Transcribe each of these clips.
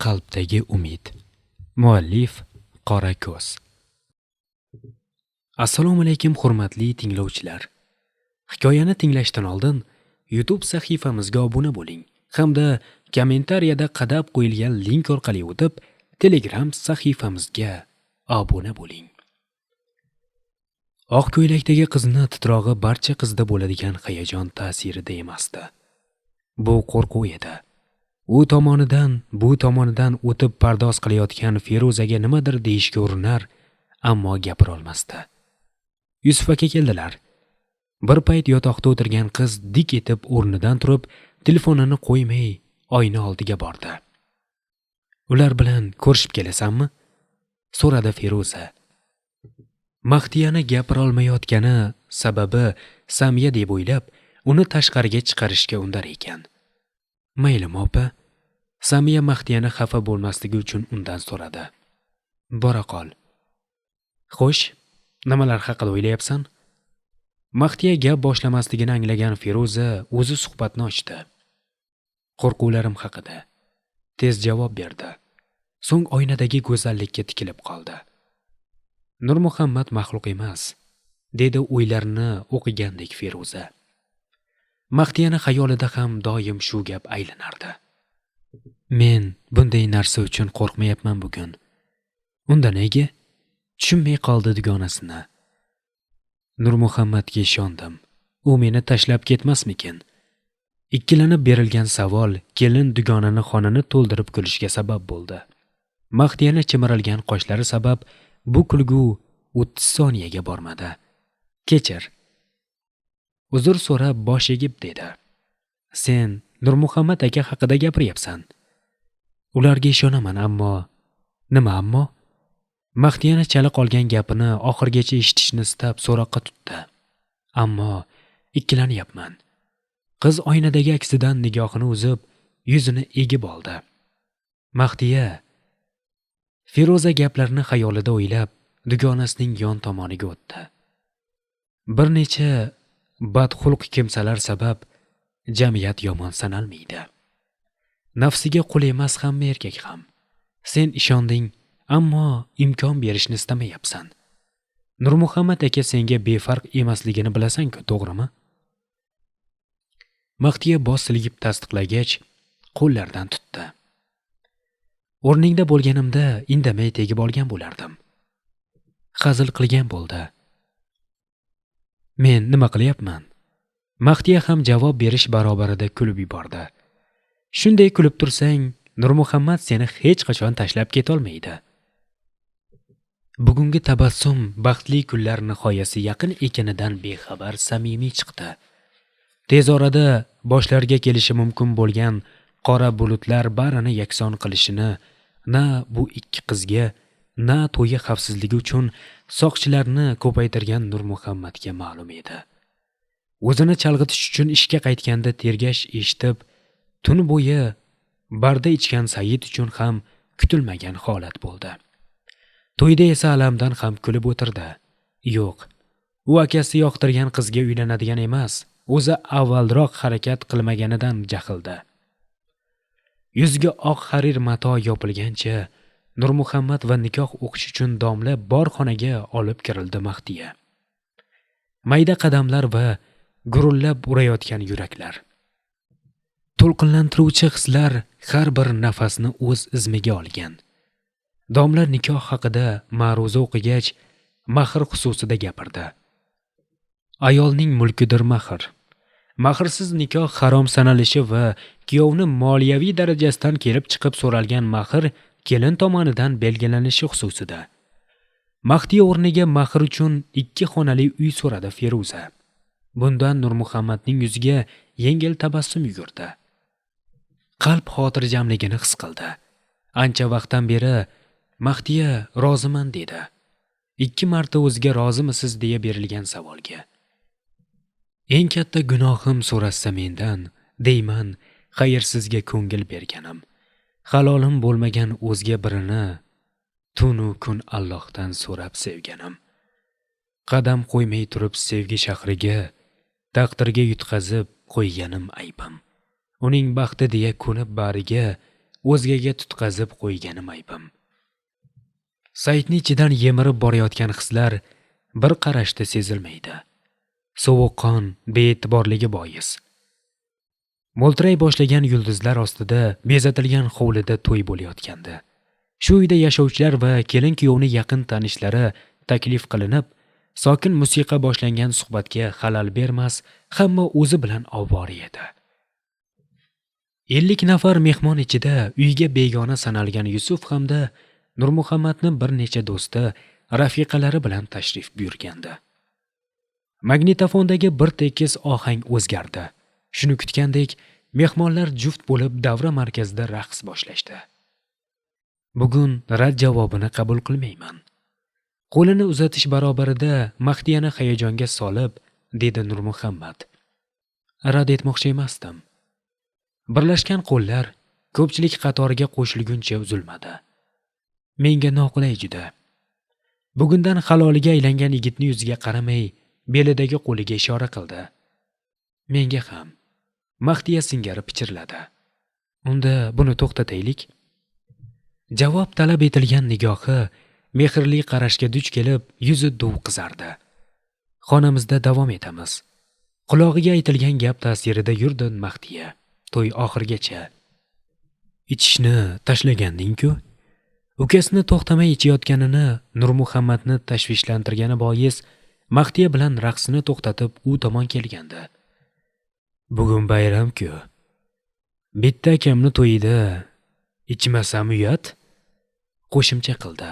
Qalbdagi umid. Muallif Qorako'z. Assalomu alaykum hurmatli tinglovchilar. Hikoyani tinglashdan oldin YouTube sahifamizga obuna bo'ling hamda kommentariyada qadab qo'yilgan link orqali o'tib Telegram sahifamizga obuna bo'ling. Oq ko'ylakdagi qizni titrog'i barcha qizda bo'ladigan hayajon ta'sirida emasdi. Bu qo'rquv edi. U tomonidan, bu tomonidan o'tib pardoz qilayotgan Feruzaga nimadir deyishga urinar, ammo gapira olmasdi. Yusuf aka keldilar. Bir payt yotoqda o'tirgan qiz dik etib o'rnidan turib, telefonini qo'ymay oyna oldiga bordi. Ular bilan ko'rishib kelasanmi? So'radi Feruza. Mahdiyani gapira olmayotgani sababi Samiya deb o'ylab, uni tashqariga chiqarishga undar ekan. Maylimi, opa? Samiya Mahdiyani xafa bo'lmasligi uchun undan so'radi. Bora qol. Xo'sh, nimalar haqida o'ylayapsan? Mahdiya gap boshlamasligini anglagan Feruza o'zi suhbatni ochdi. Qo'rquvlarim haqida. Tez javob berdi. So'ng oynadagi go'zallikka tikilib qoldi. Nurmuhammad maxluq emas, dedi o'ylarini o'qigandek Feruza. Mahdiyani xayolida ham doim shu gap aylanardi. Men bunday narsa uchun qo'rqmayapman bugun. Unda nega? Tushunmay qoldi dugonasini. Nurmuhammadga ishondim. U meni tashlab ketmasmikin? Ikkilanib berilgan savol kelin dugonani xonani to'ldirib kulishga sabab bo'ldi. Mahdiyani chimirilgan qoshlari sabab bu kulgu 30 soniyaga bormadi. Kechir. Uzr so'rab bosh egib dedi. Sen Nurmuhammad aka haqida gapiryapsan. Ularga ishonaman, ammo nima ammo? Mahdiyani chala qolgan gapini oxirigacha eshitishni istab so'roqqa tutdi. Ammo ikkilanyapman. Qiz oynadagi aksidan nigohini uzib, yuzini egib oldi. Mahdiya Feruza gaplarni xayolida o'ylab, dugonasining yon tomoniga o'tdi. Bir necha badxulq kimsalar sabab jamiyat yomon sanalmaydi. Nafsiga qul emas hamma erkak ham. Sen ishonding, ammo imkon berishni istamayapsan. Nurmuhammad aka senga befarq emasligini bilasan-ku, to'g'rimi? Mahdiya bosh silkib tasdiqlagach, qo'llaridan tutdi. O'rningda bo'lganimda indamay tegib olgan bo'lardim. Hazil qilgan bo'ldi. Men nima qilyapman? Mahdiya ham javob berish barobarida kulib yubordi. Shunday kulib tursang, Nurmuhammad seni hech qachon tashlab ketolmaydi. Bugungi tabassum baxtli kunlar nihoyasi yaqin ekanidan bexabar samimiy chiqdi. Tez orada boshlarga kelishi mumkin bo'lgan qora bulutlar barini yakson qilishini na bu ikki qizga, na to'yi xavfsizligi uchun soqchilarni ko'paytirgan Nurmuhammadga ma'lum edi. O'zini chalg'itish uchun ishga qaytganda tergash eshitib, tun bo'yi barda ichgan Said uchun ham kutilmagan holat bo'ldi. To'yda esa alamdan ham kulib o'tirdi. Yo'q, u akasi yoqtirgan qizga uylanadigan emas, o'zi avvalroq harakat qilmaganidan jahlda. Yuzga oq harir mato yopilgancha Nurmuhammad va nikoh o'qish uchun domla bor xonaga olib kirildi Mahdiya. Mayda qadamlar va gurullab urayotgan yuraklar. To'lqinlantiruvchi hislar har bir nafasni o'z izmiga olgan. Domla nikoh haqida ma'ruza o'qigach, mahr xususida gapirdi. Ayolning mulkidir mahr. Mahrsiz nikoh harom sanalishi va kuyovni moliyaviy darajasidan kelib chiqib so'ralgan mahr kelin tomonidan belgilanishi xususida. Mahdiya o'rniga mahr uchun 2 xonali uy so'radi Feruza. Bundan Nurmuhammadning yuziga yengil tabassum yugurdi. Qalb xotirjamligini his qildi. Ancha vaqtdan beri Mahdiya roziman dedi. 2 marta o'ziga rozimisiz deya berilgan savolga. Eng katta gunohim so'rashsa mendan, deyman, xayrsizga ko'ngil berganim. Halolim bo'lmagan o'zga birini tunu kun Allohdan so'rab sevganim. Qadam qo'ymay turib sevgi shahriga, taqdirga yutqazib qo'yganim aybim. Uning baxti deya ko'nib bariga, o'zgaga tutqazib qo'yganim aybim. Saidni ichidan yemirib borayotgan hislar bir qarashda sezilmaydi. Sovuqqon bee'tiborligi bois. Mo'ltiray boshlagan yulduzlar ostida bezatilgan hovlida to'y bo'layotgandi. Shu uyda yashovchilar va kelin-kuyovni yaqin tanishlari taklif qilinib, sokin musiqa boshlangan suhbatga xalal bermas, hamma o'zi bilan ovora edi. 50 nafar mehmon ichida uyga begona sanalgan Yusuf hamda Nurmuhammadni bir necha do'sti, rafiqalari bilan tashrif buyurgandi. Magnitofondagi bir tekis ohang o'zgardi. Shuni kutgandek, mehmonlar juft bo'lib davra markazida raqs boshlashdi. Bugun rad javobini qabul qilmayman. Qo'lini uzatish barobarida Mahdiyani hayajonga solib, dedi Nurmuhammad. Rad etmoqchi emasdim. Birlashgan qo'llar ko'pchilik qatoriga qo'shilguncha uzilmadi. Menga noqulay juda. Bugundan haloliga aylangan yigitni yuziga qaramay, belidagi qo'liga ishora qildi. Menga ham. Mahdiya singari pichirladi. Unda buni to'xtataylik. Javob talab etilgan nigohi mehrli qarashga duch kelib, yuzi duv qizardi. Xonamizda davom etamiz. Qulog'iga aytilgan gap ta'sirida yurdi Mahdiya. To'y oxirigacha. Ichishni tashlaganding-ku. Ukasini to'xtamay ichayotganini Nurmuhammadni tashvishlantirgani bois Mahdiya bilan raqsini to'xtatib u tomon kelgandi. Bugun bayram-ku. Bitta akamni to'yida ichmasam uyat, qo'shimcha qildi.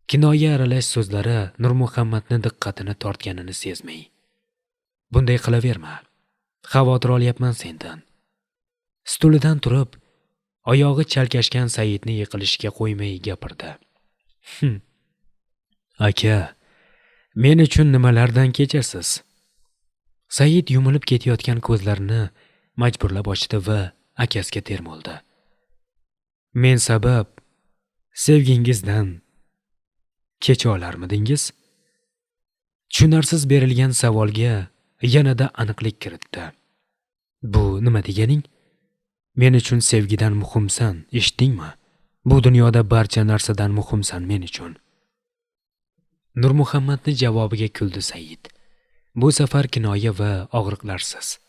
Kinoya aralash so'zlari Nurmuhammadni diqqatini tortganini sezmay. Bunday qilaverma. Xavotir olyapman sendan. Stulidan turib, oyog'i chalkashgan Saidni yiqilishiga qo'ymay gapirdi. Aka, men uchun nimalardan kechasiz? Said yumilib ketayotgan ko'zlarini majburlab ochdi va akasiga termuldi. Men sabab sevgingizdan kecha olarmidingiz? Tushunarsiz berilgan savolga yanada aniqlik kiritdi. Bu nima deganing? Men uchun sevgidan muhimsan, eshitdingmi? Bu dunyoda barcha narsadan muhimsan men uchun. Nurmuhammadni javobiga kuldi Said. Bu safar kinoya va og'riqlarsiz.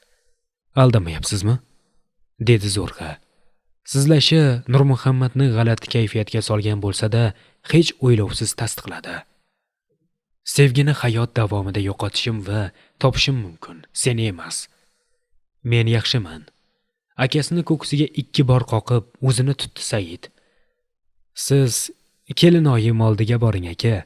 Aldamayapsizmi? Dedi zo'rg'a. Sizlashi Nurmuhammadni g'alati kayfiyatga solgan bo'lsa-da, hech o'ylovsiz tasdiqladi. Sevgini hayot davomida yo'qotishim va topishim mumkin, seni emas. Men yaxshiman. Akasini ko'ksiga 2 bor qoqib, o'zini tutdi Said. Siz kelinoyim oldiga boring aka.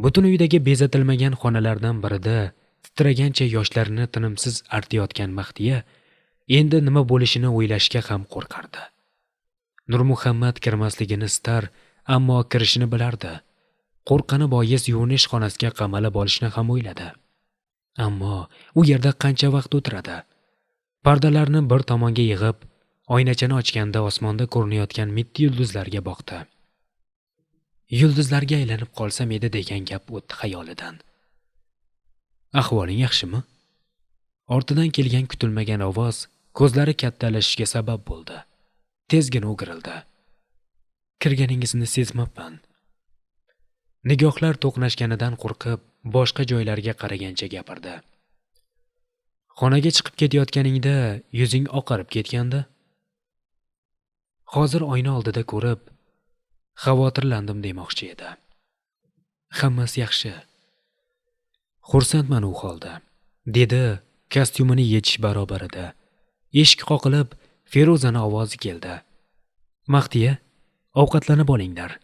Butun uydagi bezatilmagan xonalardan birida titragancha yoshlarini tinimsiz artayotgan Mahdiya endi nima bo'lishini o'ylashga ham qo'rqardi. Nurmuhammad kirmasligini istar, ammo kirishini bilardi. Qo'rqqani bois yuvinish xonasiga qamalib olishni ham o'yladi. Ammo u yerda qancha vaqt o'tiradi? Pardalarni bir tomonga yig'ib, oynachani ochganda osmonda ko'rinayotgan mitti yulduzlarga boqdi. Yulduzlarga aylanib qolsam edi degan gap o'tdi xayolidan. Ahvoling yaxshimi? Ortidan kelgan kutilmagan ovoz ko'zlari kattalashishiga sabab bo'ldi. Tezgina o'girildi. Kirganingizni sezmabman. Nigohlar to'qnashganidan qo'rqib, boshqa joylarga qaragancha gapirdi. Xonaga chiqib ketayotganingda yuzing oqarib ketgandi. Hozir oyna oldida ko'rib, xavotirlandim demoqchi edi. Hammasi yaxshi. Xursandman u holda, dedi kostyumini yechish barobarida. Eshik qoqilib, Feruzani ovozi keldi. Mahdiya, ovqatlanib olinglar.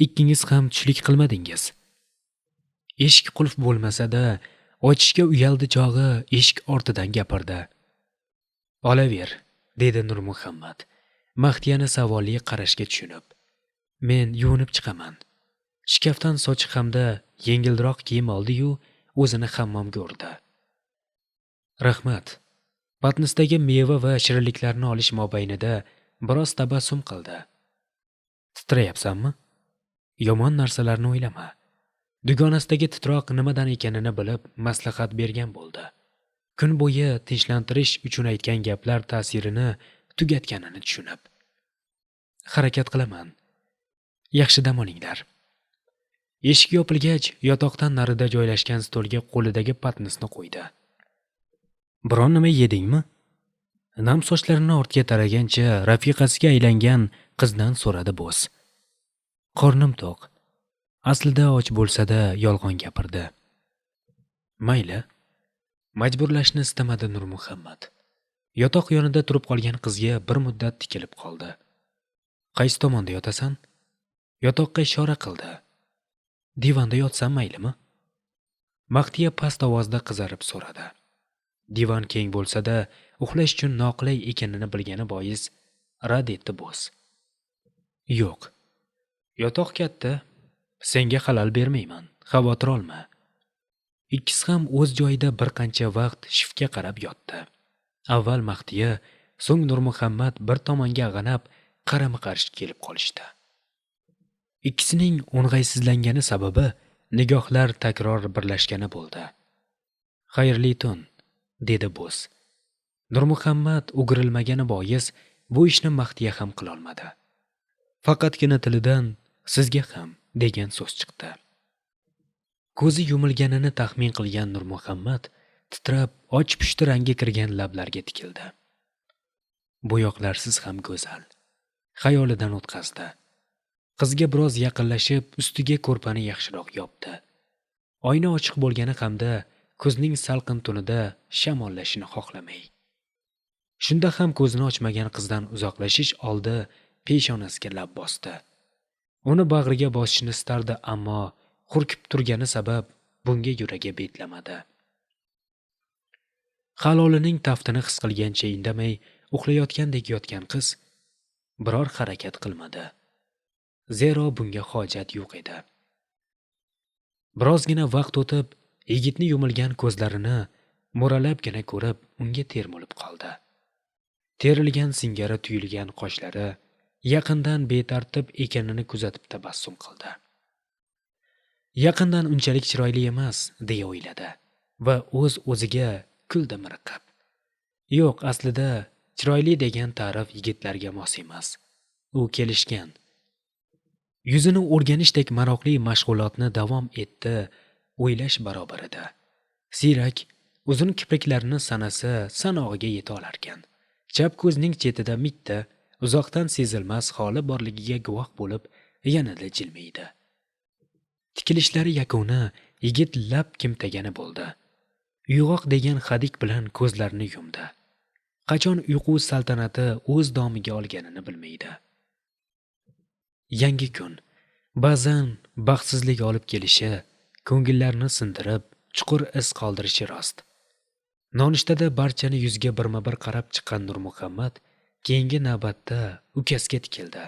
Ikkingiz ham tushlik qilmadingiz. Eshik qulf bo'lmasa-da, ochishga uyaldi chog'i eshik ortidan gapirdi. Olaver, dedi Nurmuhammad. Mahdiyani savolli qarashga tushunib. Men yuvinib chiqaman. Shkafdan sochiq hamda yengilroq kiyim oldi-yu, o'zini hammomga urdi. Rahmat. Patnisdagi meva va shirinliklarni olish mobaynida biroz tabassum qildi. Titrayapsanmi? Yomon narsalarni o'ylama. Dugonasidagi titroq nimadan ekanini bilib maslahat bergan bo'ldi. Kun bo'yi tinchlantirish uchun aytgan gaplar ta'sirini tugatganini tushunib. Harakat qilaman. Yaxshi dam olinglar. Eshik yopilgach, yotoqdan narida joylashgan stolga qo'lidagi patnisni qo'ydi. Biron nima yedingmi? Nam sochlarini ortga taragancha rafiqasiga aylangan qizdan so'radi Bo'z. Qornim to'q. Aslida och bo'lsa-da yolg'on gapirdi. Mayli. Majburlashni istamadi Nurmuhammad. Yotoq yonida turib qolgan qizga bir muddat tikilib qoldi. Qaysi tomonda yotasan? Yotoqqa ishora qildi. Divanda yotsam maylimi? Maxtiya past ovozda qizarib so'radi. Divan keng bo'lsa-da, uxlash uchun noqulay ekanini bilgani bois rad etdi Bo'z. Yo'q. Yotoq katta, senga xalal bermayman, xavotir olma. Ikkisi ham o'z joyida bir qancha vaqt shiftga qarab yotdi. Avval Maxtiya, so'ng Nurmuhammad bir tomonga ag'anab, qarama-qarshi kelib qolishdi. Ikkisining o'ng'aysizlangani sababi nigohlar takror birlashgani bo'ldi. Xayrli tun, dedi Bo'z. Nurmuhammad o'girilmagani bois bu ishni Maxtiya ham qilolmadi. Faqatgina tilidan sizga ham degan so'z chiqdi. Ko'zi yumilganini taxmin qilgan Nurmuhammad titrab och pushti rangga kirgan lablarga tikildi. Bo'yoqlarsiz ham go'zal. Xayolidan o'tkazdi. Qizga biroz yaqinlashib, ustiga ko'rpani yaxshiroq yopdi. Oyna ochiq bo'lgani hamda kuzning salqin tunida shamollashini xohlamay. Shunda ham ko'zini ochmagan qizdan uzoqlashish oldi peshonasiga lab bosdi. Uni bag'riga bosishni istardi, ammo hurkib turgani sabab bunga yuragi betlamadi. Halolining taftini his qilgancha indamay uxlayotgandek yotgan qiz biror harakat qilmadi. Zero bunga hojat yo'q edi. Birozgina vaqt o'tib, yigitni yumilgan ko'zlarini mo'ralabgina ko'rib, unga termulib qoldi. Terilgan singari tuyulgan qoshlari yaqindan betartib ekanini kuzatib tabassum qildi. Yaqindan unchalik chiroyli emas, deya o'yladi va o'z-o'ziga kuldi miriqib. Yo'q, aslida chiroyli degan ta'rif yigitlarga mos emas. U kelishgan. Yuzini o'rganishdek maroqli mashg'ulotni davom etdi, o'ylash barobarida. Siyrak, uzun kipriklarini sanasi sanog'iga yeta olarkan. Chap ko'zining chetida mitta, uzoqdan sezilmas holi borligiga guvoh bo'lib, yanada jilmaydi. Tikilishlari yakuni yigit lab kimtagani bo'ldi. Uyg'oq degan hadik bilan ko'zlarini yumdi. Qachon uyqu saltanati o'z domiga olganini bilmaydi. Yangi kun ba'zan baxtsizlik olib kelishi, ko'ngillarni sindirib, chuqur iz qoldirishi rost. Nonushtada barchani yuzga birma-bir qarab chiqqan Nurmuhammad keyingi navbatda ukasiga tikildi.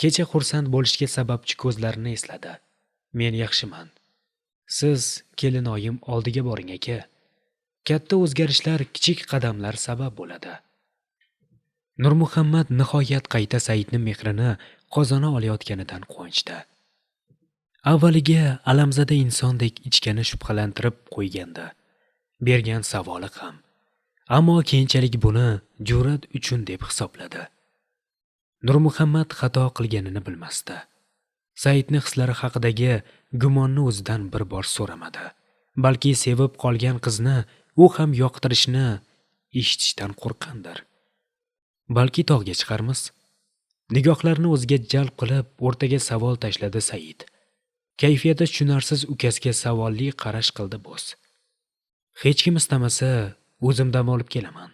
Kecha xursand bo'lishga sababchi ko'zlarini esladi. Men yaxshiman. Siz kelinoyim oldiga boring aka. Katta o'zgarishlar kichik qadamlar sabab bo'ladi. Nurmuhammad nihoyat qayta Saidni mehrini qozona olayotganidan quvonchda. Avvaliga alamzada insondek ichkani shubhalantirib qo'ygandi. Bergan savoli ham. Ammo keyinchalik buni jur'at uchun deb hisobladi. Nurmuhammad xato qilganini bilmasdi. Saidni hislari haqidagi gumonni o'zidan bir bor so'ramadi. Balki sevib qolgan qizni u ham yoqtirishni eshitishdan qo'rqqandir. Balki tog'ga chiqarmiz. Nigohlarni o'ziga jalb qilib, o'rtaga savol tashladi Said. Kayfiyati tushunarsiz ukasiga savolli qarash qildi Bo'z. Hech kim istamasa, o'zim dam olib kelaman.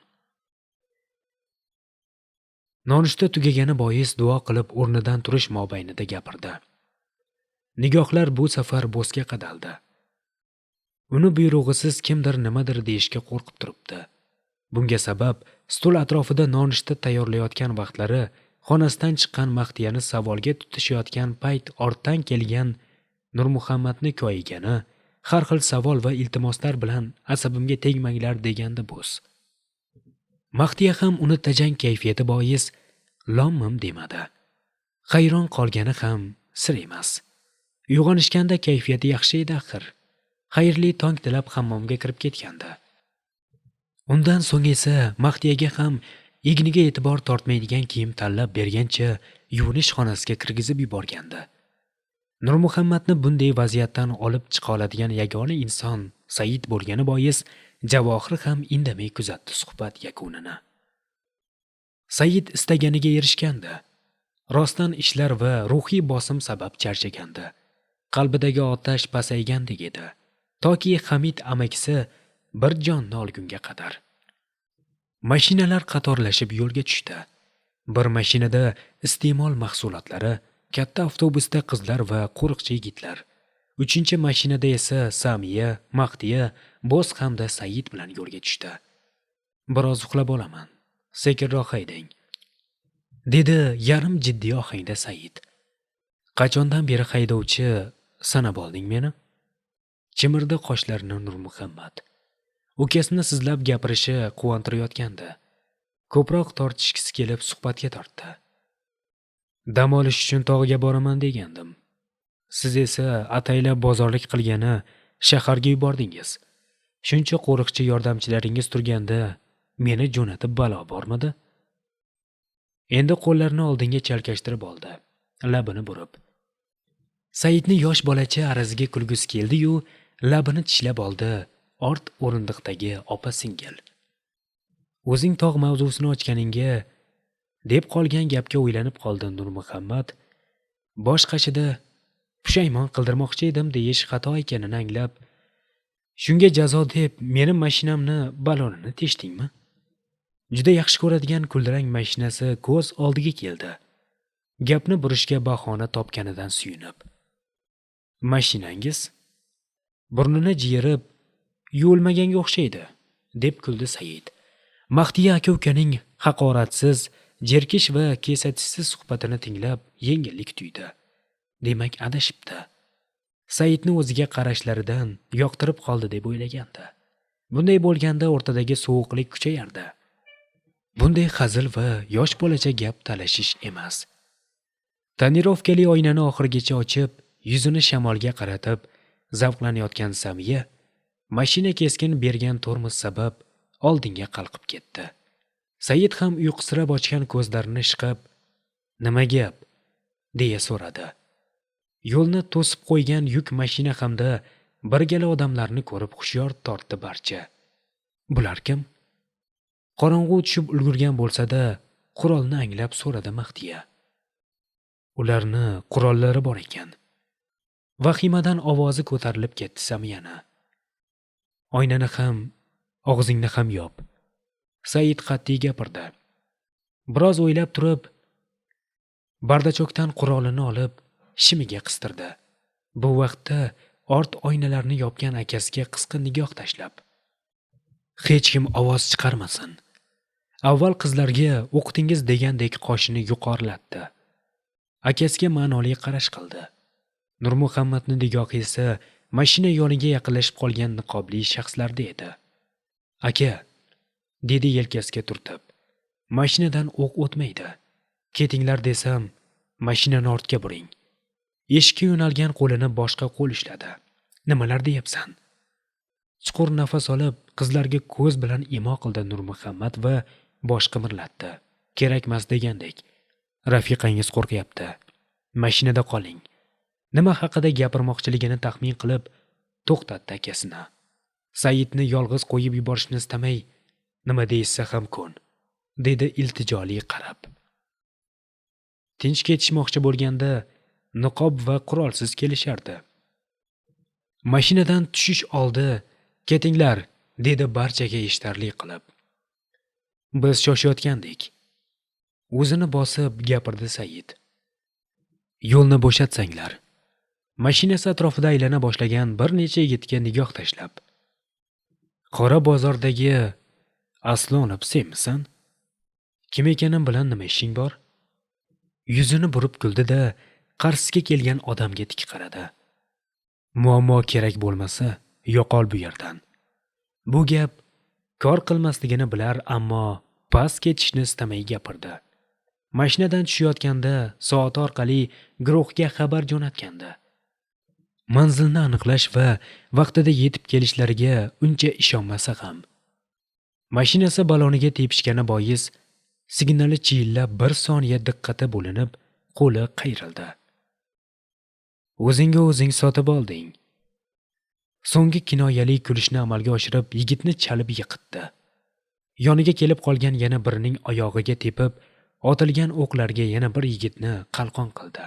Nonushta tugagani bois duo qilib o'rnidan turish mobaynida gapirdi. Nigohlar bu safar Bo'zga qadaldi. Uni buyrug'isiz kimdir nimadir deyishga qo'rqib turibdi. Bunga sabab stol atrofida nonushta tayyorlayotgan vaqtlari xonasidan chiqqan Maxtiyani savolga tutishayotgan payt ortdan kelgan Nurmuhammadni koyigani, har xil savol va iltimoslar bilan asabimga tegmanglar degandi Bo'z. Maxtiya ham uni tajang kayfiyati bois lom-mim demadi. Hayron qolgani ham sir emas. Uyg'onishganda kayfiyati yaxshi edi axir. Xayrli tong tilab hammomga kirib ketgandi. Undan so'ng esa Maxtiyaga ham egniga e'tibor tortmaydigan kiyim tanlab bergancha yuvinish xonasiga kirgizib yuborgandi. Nurmuhammadni bunday vaziyatdan olib chiqa oladigan yagona inson Said bo'lgani bois Javohir ham indamay kuzatdi suhbat yakunini. Said istaganiga erishgandi. Rostdan ishlar va ruhiy bosim sabab charchagandi. Qalbidagi otash pasaygandek edi. Toki Hamid amakisi bir jonni olgunga qadar. Mashinalar qatorlashib yo'lga tushdi. Bir mashinada iste'mol mahsulotlari, katta avtobusda qizlar va qo'riqchi yigitlar. Uchinchi mashinada esa Samiya, Mahdiya, Bo'z hamda Said bilan yo'lga tushdi. Biroz uxlab olaman. Sekinroq haydang, dedi yarim jiddiy ohangda Said. Qachondan beri haydovchi sanab olding meni? Chimirdi qoshlarini Nurmuhammad. Ukasini sizlab gapirishi quvontirayotgandi. Ko'proq tortishgisi kelib suhbatga tortdi. Dam olish uchun tog'ga boraman degandim. Siz esa ataylab bozorlik qilgani shaharga yubordingiz. Shuncha qo'riqchi yordamchilaringiz turganda meni jo'natib balo bormidi? Endi qo'llarini oldinga chalkashtirib oldi, labini burib. Saidni yosh bolacha araziga kulgisi keldi-yu, labini tishlab oldi ort o'rindiqdagi opa-singil. O'zing tog' mavzusini ochganingga deb qolgan gapga o'ylanib qoldi Nurmuhammad. Bosh qashida pushaymon qildirmoqchi edim deyish xato ekanini anglab, shunga jazo deb meni mashinamni balonini teshdingmi? Juda yaxshi ko'radigan kulrang mashinasi ko'z oldiga keldi. Gapni burishga bahona topganidan suyunib. Mashinangiz? Burnini jiyirib, yuvilmaganga o'xshaydi, deb kuldi Said. Mahdiya aka-ukaning haqoratsiz, jerkish va kesatishsiz suhbatini tinglab yengillik tuydi. Demak, adashibdi. Saidni o'ziga qarashlaridan yoqtirib qoldi deb o'ylagandi. Bunday bo'lganda o'rtadagi sovuqlik kuchayardi. Bunday hazil va yosh bolacha gap talashish emas. Tonirovkali oynani oxirigacha ochib, yuzini shamolga qaratib, zavqlanayotgan Samiya mashina keskin bergan tormoz sabab oldinga qalqib ketdi. Said ham uyqusirab ochgan ko'zlarini ishqab, "Nima gap?" deya so'radi. Yo'lni to'sib qo'ygan yuk mashina hamda bir gala odamlarni ko'rib hushyor tortdi barcha. Bular kim? Qorong'u tushib ulgurgan bo'lsa-da, qurolni anglab so'radi Mahdiya. Ularni qurollari bor ekan. Vahimadan ovozi ko'tarilib ketdi Samiyani. Oynani ham, og'zingni ham yop. Said qat'iy gapirdi. Biroz o'ylab turib, bardachokdan qurolini olib, shimiga qistirdi. Bu vaqtda ort oynalarni yopgan akasiga qisqa nigoh tashlab, hech kim ovoz chiqarmasin. Avval qizlarga o'qitingiz degandek qoshini yuqorilatdi. Akasiga ma'noli qarash qildi. Nurmuhammadning nigohi esa mashina yoniga yaqinlashib qolgan niqobli shaxslarda edi. Aka, dedi yelkasiga turtib. Mashinadan o'q o'tmaydi. Ketinglar desam, mashinani ortga buring. Eshikka yo'nalgan qo'lini boshqa qo'l ushladi. Nimalar deyapsan? Chuqur nafas olib, qizlarga ko'z bilan imo qildi Nurmuhammad va bosh qimirlatdi. Kerakmas degandek. Rafiqangiz qo'rqyapti. Mashinada qoling. Nima haqida gapirmoqchiligini taxmin qilib, to'xtatdi akasini. Saidni yolg'iz qo'yib yuborishni istamay, nima deyishsa ham ko'n, dedi iltijoli qarab. Tinch ketishmoqchi bo'lganda niqob va qurolsiz kelishardi. Mashinadan tushish oldi, ketinglar, dedi barchaga eshitarli qilib. Biz shoshayotgandik. O'zini bosib gapirdi Said. Yo'lni bo'shatsanglar. Mashinasi atrofida aylana boshlagan bir necha yigitga nigoh tashlab. Qora bozordagi Aslonov senmisan? Kim ekanim bilan nima ishing bor? Yuzini burib kuldi-da, qarshisiga kelgan odamga tik qaradi. Muammo kerak bo'lmasa, yo'qol bu yerdan. Bu gap kor qilmasligini bilar, ammo past ketishni istamay gapirdi. Mashinadan tushayotganda soati orqali guruhga xabar jo'natgandi. Manzilni aniqlash va vaqtida yetib kelishlariga uncha ishonmasa ham, mashinasi baloniga tepishgani bois signali chiyillab bir soniya diqqati bo'linib, Qo'li qayrildi. O'zingga o'zing sotib olding. So'nggi kinoyali kulishni amalga oshirib, yigitni chalib yiqitdi. Yoniga kelib qolgan yana birining oyog'iga tepib, otilgan o'qlarga yana bir yigitni qalqon qildi.